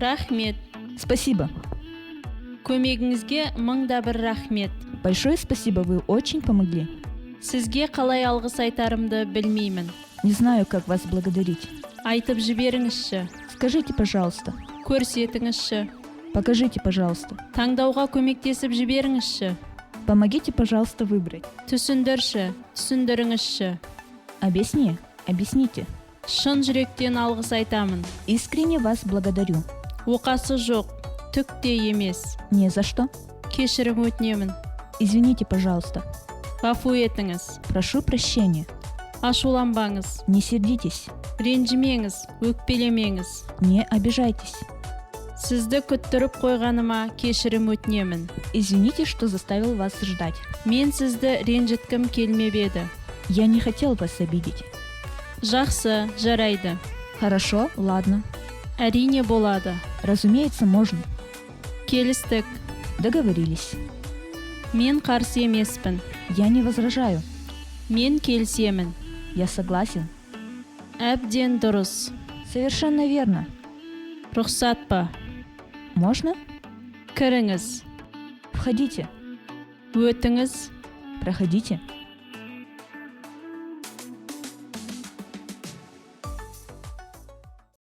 Рахмет. Спасибо. Көмегіңізге мың да бір рахмет. Большое спасибо, вы очень помогли. Сізге қалай алғыс айтарымды білмеймін. Не знаю, как вас благодарить. Айтып жіберіңізші. Скажите, пожалуйста. Көрсетіңізші. Покажите, пожалуйста. Таңдауға көмектесіп жіберіңізші. Помогите, пожалуйста, выбрать. Түсіндірші, түсіндіріңізші. Объясни, объясните. Шын жүректен алғыс айтамын. Искренне вас благодарю. Оқасы жоқ, түк те емес. Не за что. Кешірім өтінемін. Извините, пожалуйста. Ғафу етіңіз. Прошу прощения. Ашуланбаңыз. Не сердитесь. Ренжімеңіз, өкпелемеңіз. Не обижайтесь. Сізді күттіріп қойғаныма кешірім өтінемін. Извините, что заставил вас ждать. Мен сізді ренжіткім келмеп еді. Я не хотел вас обидеть. Жақсы, жарайды. Хорошо, ладно. Әрине, болады. Разумеется, можно. Келістік. Договорились. Мен қарсы емеспін. Я не возражаю. Мен келісемін. Я согласен. Әбден дұрыс. Совершенно верно. Рұқсат па? Можно? Кіріңіз. Входите. Өтіңіз. Проходите.